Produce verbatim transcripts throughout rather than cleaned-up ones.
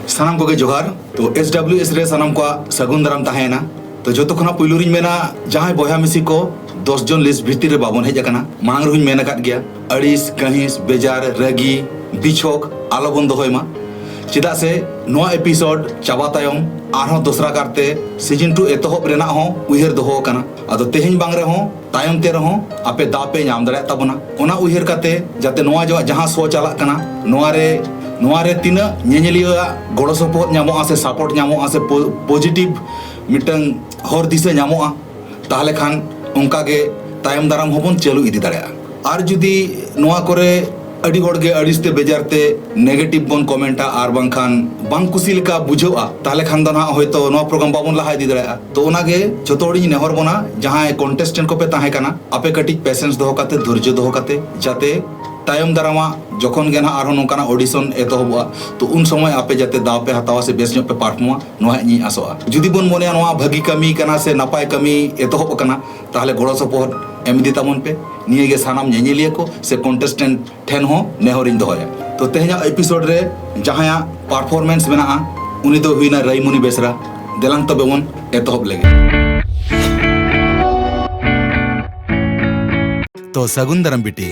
ᱥᱟᱱᱟᱢ ᱠᱚᱜᱮ ᱡᱚᱦᱟᱨ᱾ ᱛᱚ, S W S ᱨᱮ ᱥᱟᱱᱟᱢ ᱠᱚᱣᱟᱜ ᱥᱟᱹᱜᱩᱱ ᱫᱟᱨᱟᱢ ᱛᱟᱦᱮᱸᱭᱮᱱᱟ᱾ ᱛᱚ, ᱡᱚᱛᱚ ᱠᱷᱚᱱᱟᱜ ᱯᱩᱭᱞᱩ ᱨᱤᱧ ᱢᱮᱱᱟ, ᱡᱟᱦᱟᱸᱭ ᱵᱚᱭᱦᱟ ᱢᱤᱥᱤ ᱠᱚ ᱫᱚᱥ ᱡᱚᱱ ᱞᱤᱥᱴ ᱵᱷᱤᱛᱤᱨ ᱨᱮ ᱵᱟᱵᱚᱱ ᱦᱮᱡ ᱟᱠᱟᱱᱟ, ᱢᱟᱲᱟᱝ ᱨᱮᱦᱚᱸᱧ ᱢᱮᱱ ᱟᱠᱟᱫ ᱜᱮᱭᱟ, ᱟᱹᱲᱤᱥ, ᱠᱟᱹᱦᱤᱥ, ᱵᱮᱡᱟᱨ, ᱨᱟᱹᱜᱤ, ᱵᱤᱪᱷᱚᱠ ᱟᱞᱚᱵᱚᱱ ᱫᱚᱦᱚᱭ ᱢᱟ᱾ ᱪᱮᱫᱟᱜ ᱥᱮ ᱱᱚᱣᱟ ᱮᱯᱤᱥᱳᱰ ᱪᱟᱵᱟ ᱛᱟᱭᱚᱢ ᱟᱨᱦᱚᱸ ᱫᱚᱥᱨᱟ ᱠᱟᱨᱛᱮ ᱥᱤᱡᱤᱱ ᱴᱩ ᱮᱛᱚᱦᱚᱵ ᱨᱮᱱᱟᱜ ᱦᱚᱸ ᱩᱭᱦᱟᱹᱨ ᱫᱚᱦᱚ ᱟᱠᱟᱱᱟ᱾ ᱟᱫᱚ ᱛᱮᱦᱮᱧ ᱵᱟᱝ ᱨᱮᱦᱚᱸ ᱛᱟᱭᱚᱢ ᱛᱮ ᱨᱮᱦᱚᱸ ᱟᱯᱮ ᱫᱟᱣ ᱯᱮ ᱧᱟᱢ ᱫᱟᱲᱮᱭᱟᱜ ᱛᱟᱵᱚᱱᱟ᱾ ᱚᱱᱟ ᱩᱭᱦᱟᱹᱨ ᱠᱟᱛᱮ ᱡᱟᱛᱮ ᱱᱚᱣᱟ ᱡᱚ-, ᱡᱟᱦᱟᱸ ᱥᱳ ᱪᱟᱞᱟᱜ ᱠᱟᱱᱟ, ᱱᱚᱣᱟ ᱨᱮ, ᱱᱚᱣᱟ ᱨᱮ ᱛᱤᱱᱟᱹᱜ ᱧᱮᱧᱮᱞᱤᱭᱟᱹᱣᱟᱜ ᱜᱚᱲᱚ ᱥᱚᱯᱚᱦᱚᱫ ᱧᱟᱢᱚᱜᱼᱟ ᱥᱮ ᱥᱟᱯᱳᱨᱴ ᱧᱟᱢᱚᱜᱼᱟ ᱥᱮ ᱯᱚ-, ᱯᱚᱡᱤᱴᱤᱵᱷ ᱢᱤᱫᱴᱟᱝ ᱦᱚᱨ ᱫᱤᱥᱟᱹ ᱧᱟᱢᱚᱜᱼᱟ, ᱛᱟᱦᱚᱞᱮ ᱠᱷᱟᱱ ᱚᱱᱠᱟ ᱜᱮ ᱛᱟᱭᱚᱢ ᱫᱟᱨᱟᱢ ᱦᱚᱸᱵᱚᱱ ᱪᱟᱹᱞᱩ ᱤᱫᱤ ᱫᱟᱲᱮᱭᱟᱜᱼᱟ᱾ ᱟᱨ ᱡᱩᱫᱤ ᱱᱚᱣᱟ ᱠᱚᱨᱮ ᱟᱹᱰᱤ ᱦᱚᱲ ᱜᱮ ᱟᱹᱲᱤᱥ ᱛᱮ ᱵᱮᱡᱟᱨ ᱛᱮ ᱱᱮᱜᱮᱴᱤᱵᱷ ᱵᱚᱱ ᱠᱚᱢᱮᱱᱴᱟ ᱟᱨ ᱵᱟᱝᱠᱷᱟᱱ ᱵᱟᱝ ᱠᱩᱥᱤ ᱞᱮᱠᱟ ᱵᱩᱡᱷᱟᱹᱜᱼᱟ, ᱛᱟᱦᱚᱞᱮ ᱠᱷᱟᱱ ᱫᱚ ᱱᱟᱦᱟᱜ ᱦᱚᱭᱛᱳ ᱱᱚᱣᱟ ᱯᱨᱳᱜᱨᱟᱢ ᱵᱟᱵᱚᱱ ᱞᱟᱦᱟ ᱤᱫᱤ ᱫᱟᱲᱮᱭᱟᱜᱼᱟ᱾ ᱛᱚ ᱚᱱᱟᱜᱮ ᱡᱚᱛᱚ ᱦᱚᱲᱤᱧ ᱱᱮᱦᱚᱨ ᱵᱚᱱᱟ, ᱡᱟᱦᱟᱸᱭ ᱠᱚᱱᱴᱮᱥᱴᱮᱱᱴ ᱠᱚᱯᱮ ᱛᱟᱦᱮᱸ ᱠᱟᱱᱟ, ᱟᱯᱮ ᱠᱟᱹᱴᱤᱡ ᱯᱮᱥᱮᱱᱥ ᱫᱚᱦᱚ ᱠᱟᱛᱮ, ᱫᱷᱳᱨᱡᱚ ᱫᱚᱦᱚ ᱠᱟᱛᱮ, ᱡᱟᱛᱮ ᱛᱟᱭᱚᱢ ᱫᱟᱨᱟᱢᱟᱜ ᱡᱚᱠᱷᱚᱱ ᱜᱮ ᱱᱟᱦᱟᱜ ᱟᱨᱦᱚᱸ ᱱᱚᱝᱠᱟᱱᱟᱜ ᱚᱰᱤᱥᱚᱱ ᱮᱛᱚᱦᱚᱵᱚᱜᱼᱟ, ᱛᱚ ᱩᱱ ᱥᱚᱢᱚᱭ ᱟᱯᱮ ᱡᱟᱛᱮ ᱫᱟᱣ ᱯᱮ ᱦᱟᱛᱟᱣᱟ ᱥᱮ ᱵᱮᱥ ᱧᱚᱜ ᱯᱮ ᱯᱟᱨᱯᱷᱚᱨᱢᱟ, ᱱᱚᱣᱟ ᱤᱧᱤᱧ ᱟᱥᱚᱜᱼᱟ᱾ ᱡᱩᱫᱤ ᱵᱚᱱ ᱢᱚᱱᱮᱭᱟ ᱱᱚᱣᱟ ᱵᱷᱟᱹᱜᱤ ᱠᱟᱹᱢᱤ ᱠᱟᱱᱟ ᱥᱮ ᱱᱟᱯᱟᱭ ᱠᱟᱹᱢᱤ ᱮᱛᱚᱦᱚᱵ ᱟᱠᱟᱱᱟ, ᱛᱟᱦᱚᱞᱮ ᱜᱚᱲᱚ ᱥᱚᱯᱚᱦᱚᱫ ᱮᱢ ᱤᱫᱤ ᱛᱟᱵᱚᱱ ᱯᱮ᱾ ᱱᱤᱭᱟᱹ ᱜᱮ ᱥᱟᱱᱟᱢ ᱧᱮᱧᱮᱞᱤᱭᱟᱹ ᱠᱚ ᱥᱮ ᱠᱚᱱᱴᱮᱥᱴᱮᱱᱴ ᱴᱷᱮᱱ ᱦᱚᱸ ᱱᱮᱦᱚᱨᱤᱧ ᱫᱚᱦᱚᱭᱟ᱾ ᱛᱚ ᱛᱮᱦᱮᱧᱟᱜ ᱮᱯᱤᱥᱳᱰ ᱨᱮ ᱡᱟᱦᱟᱸᱭᱟᱜ ᱯᱟᱨᱯᱷᱚᱨᱢᱮᱱᱥ ᱢᱮᱱᱟᱜᱼᱟ, ᱩᱱᱤ ᱫᱚ ᱦᱩᱭᱱᱟ ᱨᱟᱭᱢᱚᱱᱤ ᱵᱮᱥᱨᱟ᱾ ᱫᱮᱞᱟᱝ ᱛᱚᱵᱮ ᱵᱚᱱ ᱮᱛᱚᱦᱚᱵ ᱞᱮᱜᱮ᱾ ᱛᱚ ᱥᱟᱹᱜᱩᱱ ᱫᱟᱨᱟᱢ ᱵᱤᱴᱤ᱾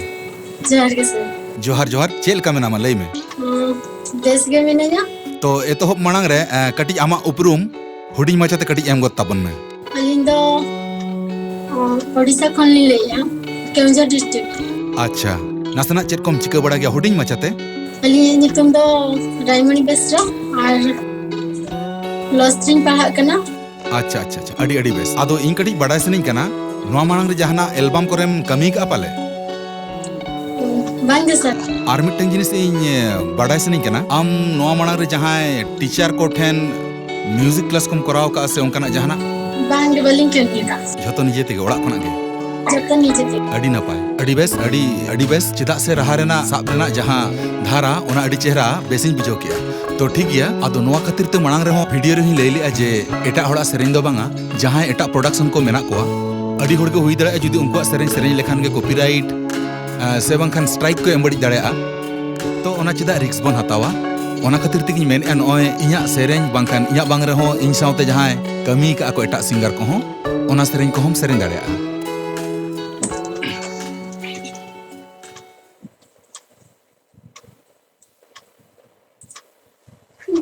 ᱡᱚᱦᱟᱨ ᱜᱮ ᱥᱟᱨ᱾ ᱡᱚᱦᱟᱨ, ᱡᱚᱦᱟᱨ᱾ ᱪᱮᱫ ᱞᱮᱠᱟ ᱢᱮᱱᱟᱢᱟ, ᱞᱟᱹᱭ ᱢᱮ? ᱦᱩᱸ, ᱵᱮᱥ ᱜᱮ ᱢᱤᱱᱟᱹᱧᱟ᱾ ᱛᱚ ᱮᱛᱚᱦᱚᱵ ᱢᱟᱲᱟᱝ ᱨᱮ, ᱮ, ᱠᱟᱹᱴᱤᱡ ᱟᱢᱟᱜ ᱩᱯᱨᱩᱢ ᱦᱩᱰᱤᱧ ᱢᱟᱪᱷᱟᱛᱮ ᱠᱟᱹᱴᱤᱡ ᱮᱢ ᱜᱚᱫ ᱛᱟᱵᱚᱱ ᱢᱮ᱾ ᱟᱹᱞᱤᱧ ᱫᱚ, ᱚ, ᱳᱰᱤᱥᱟ ᱠᱷᱚᱱ ᱞᱤᱧ ᱞᱟᱹᱭᱮᱫᱼᱟ, ᱠᱮᱣᱚᱱᱡᱷᱚᱨ ᱰᱤᱥᱴᱨᱤᱠᱴ᱾ ᱟᱪᱪᱷᱟ, ᱱᱟᱥᱮᱱᱟᱜ ᱪᱮᱫ ᱠᱚᱢ ᱪᱤᱠᱟᱹ ᱵᱟᱲᱟᱭ ᱜᱮᱭᱟ ᱦᱩᱰᱤᱧ ᱢᱟᱪᱷᱟᱛᱮ? ᱟᱹᱞᱤᱧᱟᱜ ᱧᱩᱛᱩᱢ ᱫᱚ ᱨᱟᱭᱢᱚᱱᱤ ᱵᱮᱥᱨᱟ ᱟᱨ ᱞᱚ ᱨᱤᱧ ᱯᱟᱲᱦᱟᱜ ᱠᱟᱱᱟ᱾ ᱟᱪᱪᱷᱟ, ᱟᱪᱪᱷᱟ, ᱟᱪᱪᱷᱟ, ᱟᱹᱰᱤ, ᱟᱹᱰᱤ ᱵᱮᱥ᱾ ᱟᱫᱚ ᱤᱧ ᱠᱟᱹᱴᱤᱡ ᱵᱟᱰᱟᱭ ᱥᱟᱱᱟᱧ ᱠᱟᱱᱟ, ᱱᱚᱣᱟ ᱢᱟᱲᱟᱝ ᱨᱮ ᱡᱟᱦᱟᱱᱟᱜ ᱮᱞᱵᱟᱢ ᱠᱚᱨᱮᱢ ᱠᱟᱹᱢᱤ ᱠᱟᱜᱼᱟ ᱯᱟᱞᱮ? ᱵᱟᱝ ᱜᱮ ᱥᱟᱨ᱾ ᱟᱨ ᱢᱤᱫᱴᱟᱝ ᱡᱤᱱᱤᱥ ᱤᱧ, ᱮ, ᱵᱟᱰᱟᱭ ᱥᱟᱱᱟᱧ ᱠᱟᱱᱟ, ᱟᱢ ᱱᱚᱣᱟ ᱢᱟᱲᱟᱝ ᱨᱮ ᱡᱟᱦᱟᱸᱭ ᱴᱤᱪᱟᱨ ᱠᱚ ᱴᱷᱮᱱ ᱢᱤᱭᱩᱡᱤᱠ ᱠᱞᱟᱥ ᱠᱚᱢ ᱠᱚᱨᱟᱣ ᱠᱟᱜᱼᱟ ᱥᱮ ᱚᱱᱠᱟᱱᱟᱜ ᱡᱟᱦᱟᱱᱟᱜ? ᱵᱟᱝ ᱜᱮ, ᱵᱟᱹᱞᱤᱧ ᱠᱟᱹᱢᱤ ᱟᱠᱟᱫ᱾ ᱡᱷᱚᱛᱚ ᱱᱤᱡᱮ ᱛᱮᱜᱮ, ᱚᱲᱟᱜ ᱠᱷᱚᱱᱟᱜ ᱜᱮ? ᱡᱷᱚᱛᱚ ᱱᱤᱡᱮ ᱛᱮᱜᱮ᱾ ᱟᱹᱰᱤ ᱱᱟᱯᱟᱭ, ᱟᱹᱰᱤ ᱵᱮᱥ, ᱟᱹᱰᱤ, ᱟᱹᱰᱤ ᱵᱮᱥ᱾ ᱪᱮᱫᱟᱜ ᱥᱮ ᱨᱟᱦᱟ ᱨᱮᱱᱟᱜ ᱥᱟᱵ ᱨᱮᱱᱟᱜ ᱡᱟᱦᱟᱸ ᱫᱷᱟᱨᱟ, ᱚᱱᱟ ᱟᱹᱰᱤ ᱪᱮᱦᱨᱟ, ᱵᱮᱥᱤᱧ ᱵᱩᱡᱷᱟᱹᱣ ᱠᱮᱜᱼᱟ᱾ ᱛᱚ ᱴᱷᱤᱠ ᱜᱮᱭᱟ, ᱟᱫᱚ ᱱᱚᱣᱟ ᱠᱷᱟᱹᱛᱤᱨ ᱛᱮ ᱢᱟᱲᱟᱝ ᱨᱮᱦᱚᱸ ᱵᱷᱤᱰᱤᱭᱳ ᱨᱮᱦᱚᱸᱧ ᱞᱟᱹᱭ ᱞᱮᱜᱼᱟ ᱡᱮ ᱮᱴᱟᱜ ᱦᱚᱲᱟᱜ ᱥᱮᱨᱮᱧ ᱫᱚ ᱵᱟᱝᱟ, ᱡᱟᱦᱟᱸᱭ ᱮᱴᱟᱜ ᱯᱨᱚᱰᱟᱠᱥᱚᱱ ᱠᱚ ᱢᱮᱱᱟᱜ ᱠᱚᱣᱟ, ᱟᱹᱰᱤ ᱦᱚᱲ ᱜᱮ ᱦᱩᱭ ᱫᱟᱲᱮᱭᱟᱜᱼᱟ ᱡᱩᱫᱤ ᱩᱱᱠᱩᱣᱟᱜ ᱥᱮᱨᱮᱧ ᱥᱮᱨᱮᱧ ᱞᱮᱠᱷᱟᱱ ᱜᱮ ᱠᱚᱯᱤᱨᱟᱭᱤᱴ, ᱮ, ᱥᱮ ᱵᱟᱝᱠᱷᱟᱱ ᱥᱴᱨᱟᱭᱤᱠ ᱠᱚ ᱮᱢ ᱵᱟᱹᱲᱤᱡ ᱫᱟᱲᱮᱭᱟᱜᱼᱟ᱾ ᱛᱚ ᱚᱱᱟ ᱪᱮᱫᱟᱜ ᱨᱤᱠᱥ ᱵᱚᱱ ᱦᱟᱛᱟᱣᱟ? ᱚᱱᱟ ᱠᱷᱟᱹᱛᱤᱨ ᱛᱮᱜᱤᱧ ᱢᱮᱱᱮᱫᱼᱟ, ᱱᱚᱜᱼᱚᱭ ᱤᱧᱟᱹᱜ ᱥᱮᱨᱮᱧ ᱵᱟᱝᱠᱷᱟᱱ ᱤᱧᱟᱹᱜ ᱵᱟᱝ ᱨᱮᱦᱚᱸ ᱤᱧ ᱥᱟᱶᱛᱮ ᱡᱟᱦᱟᱸᱭ ᱠᱟᱹᱢᱤ ᱠᱟᱜᱼᱟ ᱠᱚ ᱮᱴᱟᱜ ᱥᱤᱝᱜᱟᱨ ᱠᱚᱦᱚᱸ, ᱚᱱᱟ ᱥᱮᱨᱮᱧ ᱠᱚᱦᱚᱸᱢ ᱥᱮᱨᱮᱧ ᱫᱟᱲᱮᱭᱟᱜᱼᱟ᱾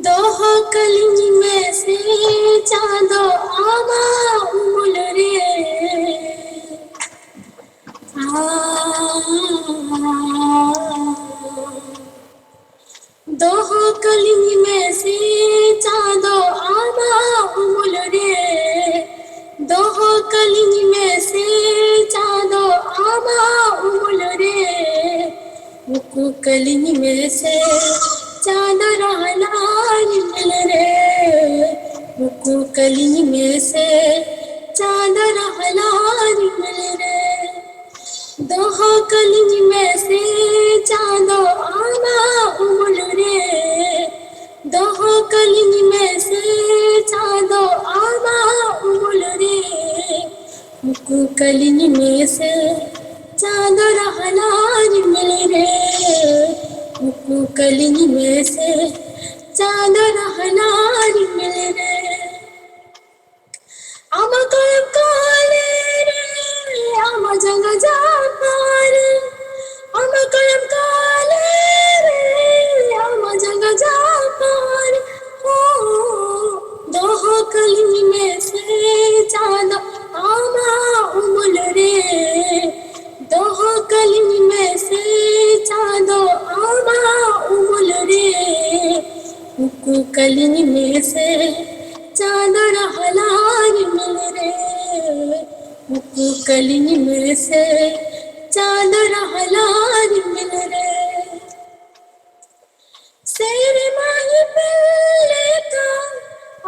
ᱫᱚᱦᱚ ᱠᱟᱹᱞᱤᱧ ᱢᱮᱥᱮ ᱪᱟᱸᱫᱚ ᱟᱢᱟᱜ ᱩᱢᱩᱞ ᱨᱮ᱾ ᱟ, ᱫᱚᱦᱚ ᱠᱟᱹᱞᱤᱧ ᱢᱮᱥᱮ ᱪᱟᱸᱫᱚ ᱟᱢᱟᱜ ᱩᱢᱩᱞ ᱨᱮ᱾ ᱫᱚᱦᱚ ᱠᱟᱹᱞᱤᱧ ᱢᱮᱥᱮ ᱪᱟᱸᱫᱚ ᱟᱢᱟᱜ ᱩᱢᱩᱞ ᱨᱮ᱾ ᱩᱠᱩ ᱠᱟᱹᱞᱤᱧ ᱢᱮᱥᱮ ᱪᱟᱸᱫᱚ ᱨᱟᱦᱞᱟ ᱨᱤᱢᱤᱞ ᱨᱮ᱾ ᱩᱠᱩ ᱠᱟᱹᱞᱤᱧ ᱢᱮᱥᱮ ᱪᱟᱸᱫᱚ ᱨᱟᱦᱞᱟ ᱨᱤᱢᱤᱞ ᱨᱮ᱾ ᱫᱚᱦᱚ ᱠᱟᱹᱞᱤᱧ ᱢᱮᱥᱮ ᱪᱟᱸᱫᱚ ᱟᱢᱟᱜ ᱩᱢᱩᱞ ᱨᱮ᱾ ᱫᱚᱦᱚ ᱠᱟᱹᱞᱤᱧ ᱢᱮᱥᱮ ᱪᱟᱸᱫᱚ ᱟᱢᱟᱜ ᱩᱢᱩᱞ ᱨᱮ᱾ ᱩᱠᱩ ᱠᱟᱹᱞᱤᱧ ᱢᱮᱥᱮ ᱪᱟᱸᱫᱚ ᱨᱟᱦᱞᱟ ᱨᱤᱢᱤᱞ ᱨᱮ᱾ ᱩᱠᱩ ᱠᱟᱹᱞᱤᱧ ᱢᱮᱥᱮ ᱪᱟᱸᱫᱚ ᱨᱟᱦᱞᱟ ᱨᱤᱢᱤᱞ ᱨᱮ᱾ ᱟᱢᱟᱜ ᱠᱚᱭᱚᱜ ᱠᱚᱞᱮ ᱨᱮ, ᱟᱢᱟᱜ ᱡᱟᱸᱜᱟ ᱡᱟᱯᱟᱜ ᱨᱮ᱾ ᱟᱢᱟᱜ ᱠᱚᱭᱚᱜ ᱠᱚᱞᱮ ᱨᱮ, ᱟᱢᱟᱜ ᱡᱟᱸᱜᱟ ᱡᱟᱯᱟᱜ ᱨᱮ᱾ ᱦᱳ, ᱫᱚᱦᱚ ᱠᱟᱹᱞᱤᱧ ᱢᱮᱥᱮ ᱪᱟᱸᱫᱚ ᱟᱢᱟᱜ ᱩᱢᱩᱞ ᱨᱮ᱾ ᱫᱚᱦᱚ ᱠᱟᱹᱞᱤᱧ ᱢᱮᱥᱮ ᱪᱟᱸᱫᱚ ᱟᱢᱟᱜ ᱩᱢᱩᱞ ᱨᱮ᱾ ᱩᱠᱩ ᱠᱟᱹᱞᱤᱧ ᱢᱮᱥᱮ ᱪᱟᱸᱫᱚ ᱨᱟᱦᱞᱟ ᱨᱤᱢᱤᱞ ᱨᱮ᱾ ᱩᱠᱩ ᱠᱟᱹᱞᱤᱧ ᱢᱮᱥᱮ ᱪᱟᱸᱫᱚ ᱨᱟᱦᱞᱟ ᱨᱤᱢᱤᱞ ᱨᱮ᱾ ᱥᱮᱨᱢᱟ ᱤᱯᱤᱞ ᱞᱮᱠᱟ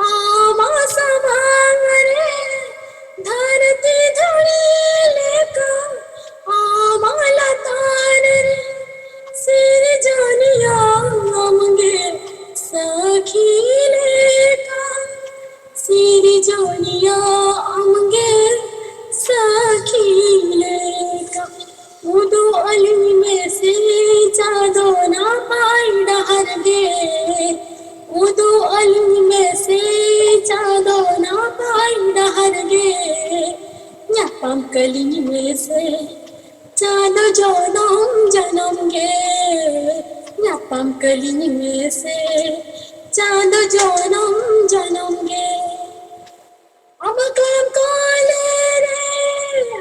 ᱟᱢᱟᱜ ᱥᱟᱢᱟᱝ ᱨᱮ, ᱫᱷᱟᱹᱨᱛᱤ ᱫᱷᱩᱲᱤ ᱞᱮᱠᱟ ᱟᱢᱟᱜ ᱞᱟᱛᱟᱨ ᱨᱮ, ᱥᱤᱨᱡᱚᱱᱤᱭᱟᱹ ᱟᱢᱜᱮ ᱥᱟᱹᱠᱷᱤ ᱞᱮᱠᱟ, ᱥᱤᱨᱡᱚᱱᱤᱭᱟᱹ ᱟᱢᱜᱮ ᱥᱟᱹᱠᱷᱤ ᱞᱮᱠᱟ᱾ ᱩᱫᱩᱜ ᱟᱹᱞᱤᱧ ᱢᱮᱥᱮ ᱪᱟᱸᱫᱚ ᱱᱟᱯᱟᱭ ᱰᱟᱦᱟᱨ ᱜᱮ᱾ ᱟᱹᱞᱤᱧ ᱢᱮᱥᱮ ᱪᱟᱸᱫᱚ ᱱᱟᱯᱟᱭ ᱰᱟᱦᱟᱨ ᱨᱮ, ᱧᱟᱯᱟᱢ ᱠᱟᱹᱞᱤᱧ ᱢᱮᱥᱮ ᱪᱟᱸᱫᱚ ᱡᱚᱱᱚᱢ ᱡᱚᱱᱚᱢ ᱜᱮ, ᱧᱟᱯᱟᱢ ᱠᱟᱹᱞᱤᱧ ᱢᱮᱥᱮ ᱪᱟᱸᱫᱚ ᱡᱚᱱᱚᱢ ᱡᱚᱱᱚᱢ ᱜᱮ᱾ ᱟᱢᱟᱜ ᱠᱚᱞᱚᱢ ᱠᱚᱞᱮ ᱨᱮ,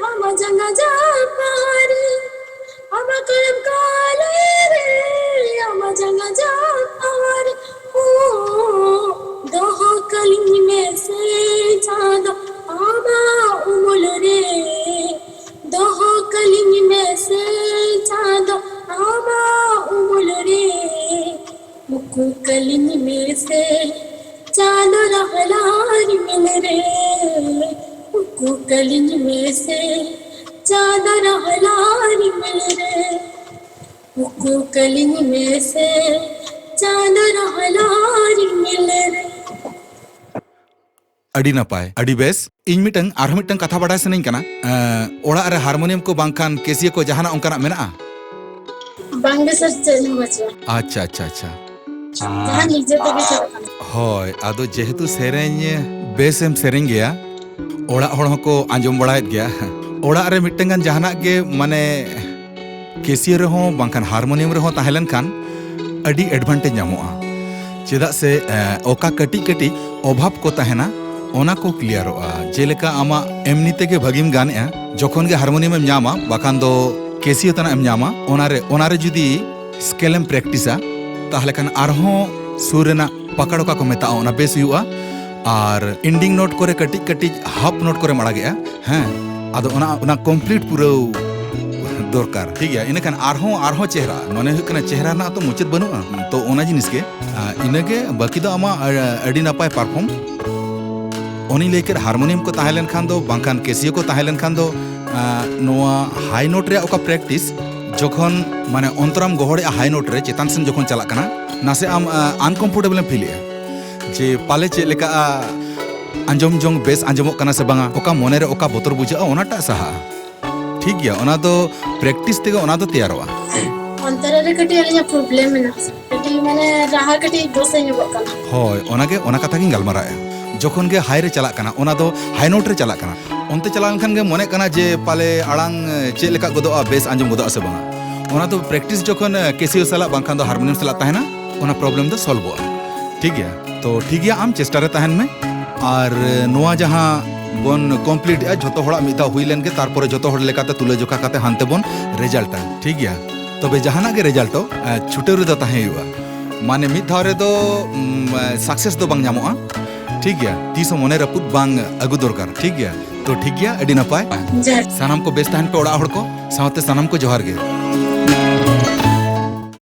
ᱟᱢᱟᱜ ᱡᱟᱸᱜᱟ ᱡᱟᱯᱟᱜ ᱨᱮ, ᱟᱢᱟᱜ ᱠᱚᱞᱚᱢ ᱠᱚᱞᱮ ᱨᱮ, ᱟᱢᱟᱜ ᱡᱟᱸᱜᱟ ᱡᱟᱯᱟᱜ ᱨᱮ, ᱳ, ᱫᱚᱦᱚ ᱠᱟᱹᱞᱤᱧ ᱢᱮᱥᱮ ᱪᱟᱸᱫᱚ ᱟᱢᱟᱜ ᱩᱢᱩᱞ ᱨᱮ, ᱫᱚᱦᱚ ᱠᱟᱹᱞᱤᱧ ᱢᱮᱥᱮ ᱪᱟᱸᱫᱚ ᱟᱢᱟᱜ ᱩᱢᱩᱞ ᱨᱮ᱾ ᱩᱠᱩ ᱠᱟᱹᱞᱤᱧ ᱢᱮᱥᱮ ᱪᱟᱸᱫᱚ ᱨᱟᱦᱞᱟ ᱨᱤᱢᱤᱞ ᱨᱮ, ᱩᱠᱩ ᱠᱟᱹᱞᱤᱧ ᱢᱮᱥᱮ ᱪᱟᱸᱫᱚ ᱨᱟᱦᱞᱟ ᱨᱤᱢᱤᱞ ᱨᱮ, ᱩᱠᱩ ᱠᱟᱹᱞᱤᱧ ᱢᱮᱥᱮ ᱪᱟᱸᱫᱚ ᱨᱟᱦᱞᱟ ᱨᱤᱢᱤᱞ ᱨᱮ᱾ ᱟᱹᱰᱤ ᱱᱟᱯᱟᱭ, ᱟᱹᱰᱤ ᱵᱮᱥ᱾ ᱤᱧ ᱢᱤᱫᱴᱟᱝ, ᱟᱨᱦᱚᱸ ᱢᱤᱫᱴᱟᱝ ᱠᱟᱛᱷᱟ ᱵᱟᱰᱟᱭ ᱥᱟᱱᱟᱧ ᱠᱟᱱᱟ᱾ ᱮᱸ, ᱚᱲᱟᱜ ᱨᱮ ᱦᱟᱨᱢᱳᱱᱤᱭᱟᱢ ᱠᱚ ᱵᱟᱝᱠᱷᱟᱱ ᱠᱮᱥᱤᱭᱳ ᱠᱚ ᱡᱟᱦᱟᱱᱟᱜ ᱚᱱᱠᱟᱱᱟᱜ ᱢᱮᱱᱟᱜᱼᱟ? ᱵᱟᱝᱜᱮ ᱥᱟᱨ, ᱪᱮᱫ ᱦᱚᱸ ᱵᱟᱹᱪᱩᱜᱼᱟ᱾ ᱟᱪᱪᱷᱟ, ᱟᱪᱪᱷᱟ, ᱟᱪᱪᱷᱟ᱾ ᱡᱟᱦᱟᱸ ᱱᱤᱡᱮ ᱛᱮᱜᱮ ᱪᱟᱞᱟᱜ ᱠᱟᱱᱟ᱾ ᱦᱳᱭ, ᱟᱫᱚ ᱡᱮᱦᱮᱛᱩ ᱥᱮᱨᱮᱧ ᱵᱮᱥ ᱮᱢ ᱥᱮᱨᱮᱧ ᱜᱮᱭᱟ, ᱚᱲᱟᱜ ᱦᱚᱲ ᱦᱚᱸᱠᱚ ᱟᱸᱡᱚᱢ ᱵᱟᱲᱟᱭᱮᱫ ᱜᱮᱭᱟ᱾ ᱚᱲᱟᱜ ᱨᱮ ᱢᱤᱫᱴᱟᱝ ᱜᱟᱱ ᱡᱟᱦᱟᱱᱟᱜ ᱜᱮ, ᱢᱟᱱᱮ, ᱠᱮᱥᱤᱭᱳ ᱨᱮᱦᱚᱸ ᱵᱟᱝᱠᱷᱟᱱ ᱦᱟᱨᱢᱳᱱᱤᱭᱟᱢ ᱨᱮᱦᱚᱸ ᱛᱟᱦᱮᱸ ᱞᱮᱱᱠᱷᱟᱱ ᱟᱹᱰᱤ advantage ᱧᱟᱢᱚᱜᱼᱟ᱾ ᱪᱮᱫᱟᱜ ᱥᱮ, ᱮ, ᱚᱠᱟ ᱠᱟᱹᱴᱤᱡ ᱠᱟᱹᱴᱤᱡ ᱚᱵᱷᱟᱵᱽ ᱠᱚ ᱛᱟᱦᱮᱱᱟ, ᱚᱱᱟ ᱠᱚ ᱠᱞᱤᱭᱟᱨᱚᱜᱼᱟ᱾ ᱡᱮᱞᱮᱠᱟ ᱟᱢᱟᱜ ᱮᱢᱱᱤ ᱛᱮᱜᱮ ᱵᱷᱟᱹᱜᱤᱢ ᱜᱟᱱᱮᱜᱼᱟ, ᱡᱚᱠᱷᱚᱱ ᱜᱮ ᱦᱟᱨᱢᱳᱱᱤᱭᱟᱢ ᱮᱢ ᱧᱟᱢᱟ, ᱵᱟᱠᱷᱟᱱ ᱫᱚ ᱠᱮᱥᱤᱭᱳ ᱛᱟᱱᱟᱜ ᱮᱢ ᱧᱟᱢᱟ, ᱚᱱᱟᱨᱮ, ᱚᱱᱟᱨᱮ ᱡᱩᱫᱤ ᱥᱠᱮᱞ ᱮᱢ ᱯᱨᱮᱠᱴᱤᱥᱟ, ᱛᱟᱦᱞᱮ ᱠᱷᱟᱱ ᱟᱨᱦᱚᱸ ᱥᱩᱨ ᱨᱮᱱᱟᱜ ᱯᱟᱠᱟᱲ ᱚᱠᱟ ᱠᱚ ᱢᱮᱛᱟᱜᱼᱟ, ᱚᱱᱟ ᱵᱮᱥ ᱦᱩᱭᱩᱜᱼᱟ᱾ ᱟᱨ ending note ᱠᱚᱨᱮ ᱠᱟᱹᱴᱤᱡ ᱠᱟᱹᱴᱤᱡ half note ᱠᱚᱨᱮᱢ ᱟᱲᱟᱜᱮᱜᱼᱟ, ᱦᱮᱸ, ᱟᱫᱚ ᱚᱱᱟ, ᱚᱱᱟ complete ᱯᱩᱨᱟᱹᱣ ᱫᱚᱨᱠᱟᱨ, ᱴᱷᱤᱠ ᱜᱮᱭᱟ? ᱤᱱᱟᱹᱠᱷᱟᱱ ᱟᱨᱦᱚᱸ, ᱟᱨᱦᱚᱸ ᱪᱮᱦᱨᱟ, ᱢᱚᱱᱮ ᱦᱩᱭᱩᱜ ᱠᱟᱱᱟ ᱪᱮᱦᱨᱟ ᱨᱮᱱᱟᱜ ᱛᱚ ᱢᱩᱪᱟᱹᱫ ᱵᱟᱹᱱᱩᱜᱼᱟ, ᱛᱚ ᱚᱱᱟ ᱡᱤᱱᱤᱥ ᱜᱮ, ᱟ, ᱤᱱᱟᱹᱜᱮ, ᱵᱟᱹᱠᱤ ᱫᱚ ᱟᱢᱟᱜ, ᱟ, ᱟᱹᱰᱤ ᱱᱟᱯᱟᱭ perform᱾ ᱚᱱᱮᱧ ᱞᱟᱹᱭ ᱠᱮᱫ, ᱦᱟᱨᱢᱳᱱᱤᱭᱟᱢ ᱠᱚ ᱛᱟᱦᱮᱸ ᱞᱮᱱᱠᱷᱟᱱ ᱫᱚ, ᱵᱟᱝᱠᱷᱟᱱ ᱠᱮᱥᱤᱭᱳ ᱠᱚ ᱛᱟᱦᱮᱸ ᱞᱮᱱᱠᱷᱟᱱ ᱫᱚ, ᱟ, ᱱᱚᱣᱟ high note ᱨᱮᱭᱟᱜ ᱚᱠᱟ practice, ᱡᱚᱠᱷᱚᱱ ᱢᱟᱱᱮ ᱚᱱᱛᱚᱨᱟᱢ ᱜᱚᱦᱚᱲᱮᱜᱼᱟ high note ᱨᱮ, ᱪᱮᱛᱟᱱ ᱥᱮᱱ ᱡᱚᱠᱷᱚᱱ ᱪᱟᱞᱟᱜ ᱠᱟᱱᱟ, ᱱᱟᱥᱮ ᱟᱢ, ᱟ, uncomfortable ᱮᱢ ᱯᱷᱤᱞᱮᱜᱼᱟ᱾ ᱡᱮ ᱯᱟᱞᱮ ᱪᱮᱫ ᱞᱮᱠᱟ, ᱟ, ᱟᱸᱡᱚᱢ ᱡᱚᱝ ᱵᱮᱥ ᱟᱸᱡᱚᱢᱚᱜ ᱠᱟᱱᱟ ᱥᱮ ᱵᱟᱝᱟ, ᱚᱠᱟ ᱢᱚᱱᱮᱨᱮ ᱚᱠᱟ ᱵᱚᱛᱚᱨ ᱵᱩᱡᱷᱟᱹᱜᱼᱟ, ᱚᱱᱟᱴᱟᱜ ᱥᱟᱦᱟᱜᱼᱟ᱾ ᱴᱷᱤᱠ ᱜᱮᱭᱟ, ᱚᱱᱟ ᱫᱚ practice ᱛᱮᱜᱮ ᱚᱱᱟ ᱫᱚ ᱛᱮᱭᱟᱨᱚᱜᱼᱟ᱾ ᱚᱱᱛᱮ ᱨᱮ ᱠᱟᱹᱴᱤᱡ ᱟᱹᱞᱤᱧᱟᱜ ᱯᱨᱚᱵᱞᱮᱢ ᱢᱮᱱᱟᱜᱼᱟ᱾ ᱠᱟᱹᱴᱤᱡ ᱢᱟᱱᱮ ᱨᱟᱦᱟ ᱠᱟᱹᱴᱤᱡ ᱫᱚᱥᱮ ᱧᱚᱜᱚᱜ ᱠᱟᱱᱟ᱾ ᱦᱳᱭ, ᱚᱱᱟᱜᱮ, ᱚᱱᱟ ᱠᱟᱛᱷᱟ ᱜᱤᱧ ᱜᱟᱞᱢᱟᱨᱟᱣᱮᱫᱼᱟ᱾ ᱡᱚᱠᱷᱚᱱ ᱜᱮ ᱦᱟᱭ ᱨᱮ ᱪᱟᱞᱟᱜ ᱠᱟᱱᱟ, ᱚᱱᱟ ᱫᱚ ᱦᱟᱭ ᱱᱳᱴ ᱨᱮ ᱪᱟᱞᱟᱜ ᱠᱟᱱᱟ᱾ ᱚᱱᱛᱮ ᱪᱟᱞᱟᱣ ᱞᱮᱱᱠᱷᱟᱱ ᱜᱮ ᱢᱚᱱᱮᱜ ᱠᱟᱱᱟ ᱡᱮ ᱯᱟᱞᱮ ᱟᱲᱟᱝ ᱪᱮᱫ ᱞᱮᱠᱟ ᱜᱚᱫᱚᱜᱼᱟ, ᱵᱮᱥ ᱟᱸᱡᱚᱢ ᱜᱚᱫᱚᱜᱼᱟ ᱥᱮ ᱵᱟᱝᱟ᱾ ᱚᱱᱟ ᱫᱚ ᱯᱨᱮᱠᱴᱤᱥ ᱡᱚᱠᱷᱚᱱ ᱠᱮᱥᱤᱭᱳ ᱥᱟᱞᱟᱜ ᱵᱟᱝᱠᱷᱟᱱ ᱫᱚ ᱦᱟᱨᱢᱳᱱᱤᱭᱟᱢ ᱥᱟᱞᱟᱜ ᱛᱟᱦᱮᱱᱟ, ᱚᱱᱟ ᱯᱨᱚᱵᱞᱮᱢ ᱫᱚ ᱥᱚᱞᱵᱷᱚᱜᱼᱟ᱾ ᱴᱷᱤᱠ ᱜᱮᱭᱟ? ᱛᱚ ᱴᱷᱤᱠ ᱜᱮᱭᱟ, ᱟᱢ ᱪᱮᱥᱴᱟ ᱨᱮ ᱛᱟᱦᱮᱱ ᱢᱮ᱾ ᱟᱨ ᱱᱚᱣᱟ ᱡᱟᱦᱟᱸ ᱵᱚᱱ ᱠᱚᱢᱯᱞᱤᱴ ᱮᱜᱼᱟ, ᱡᱷᱚᱛᱚ ᱦᱚᱲᱟᱜ ᱢᱤᱫ ᱫᱷᱟᱣ ᱦᱩᱭ ᱞᱮᱱ ᱜᱮ, ᱛᱟᱨᱯᱚᱨᱮ ᱡᱷᱚᱛᱚ ᱦᱚᱲ ᱞᱮᱠᱟᱛᱮ ᱛᱩᱞᱟᱹ ᱡᱚᱠᱷᱟ ᱠᱟᱛᱮ ᱦᱟᱱᱛᱮ ᱵᱚᱱ ᱨᱮᱡᱟᱞᱴᱟ᱾ ᱴᱷᱤᱠ ᱜᱮᱭᱟ? ᱛᱚᱵᱮ ᱡᱟᱦᱟᱱᱟᱜ ᱜᱮ ᱨᱮᱡᱟᱞᱴᱚᱜ, ᱮ, ᱪᱷᱩᱴᱟᱹᱣ ᱨᱮᱫᱚ ᱛᱟᱦᱮᱸ ᱦᱩᱭᱩᱜᱼᱟ᱾ ᱢᱟᱱᱮ ᱢᱤᱫ ᱫᱷᱟᱣ ᱨᱮᱫᱚ ᱥᱟᱠᱥᱮᱥ ᱫᱚ ᱵᱟᱝ ᱧᱟᱢᱚᱜᱼᱟ᱾ ᱴᱷᱤᱠ ᱜᱮᱭᱟ? ᱛᱤᱥ ᱦᱚᱸ ᱢᱚᱱᱮ ᱨᱟᱹᱯᱩᱫ ᱵᱟᱝ ᱟᱹᱜᱩ ᱫᱚᱨᱠᱟᱨ᱾ ᱴᱷᱤᱠ ᱜᱮᱭᱟ? ᱛᱚ ᱴᱷᱤᱠ ᱜᱮᱭᱟ, ᱟᱹᱰᱤ ᱱᱟᱯᱟᱭ᱾ ᱡᱚᱦᱟᱨ᱾ ᱥᱟᱱᱟᱢ ᱠᱚ ᱵᱮᱥ ᱛᱟᱦᱮᱱ ᱯᱮ, ᱚᱲᱟᱜ ᱦᱚᱲ ᱠᱚ ᱥᱟᱶᱛᱮ ᱥᱟᱱᱟᱢ ᱠᱚ ᱡᱚᱦᱟᱨ ᱜᱮ᱾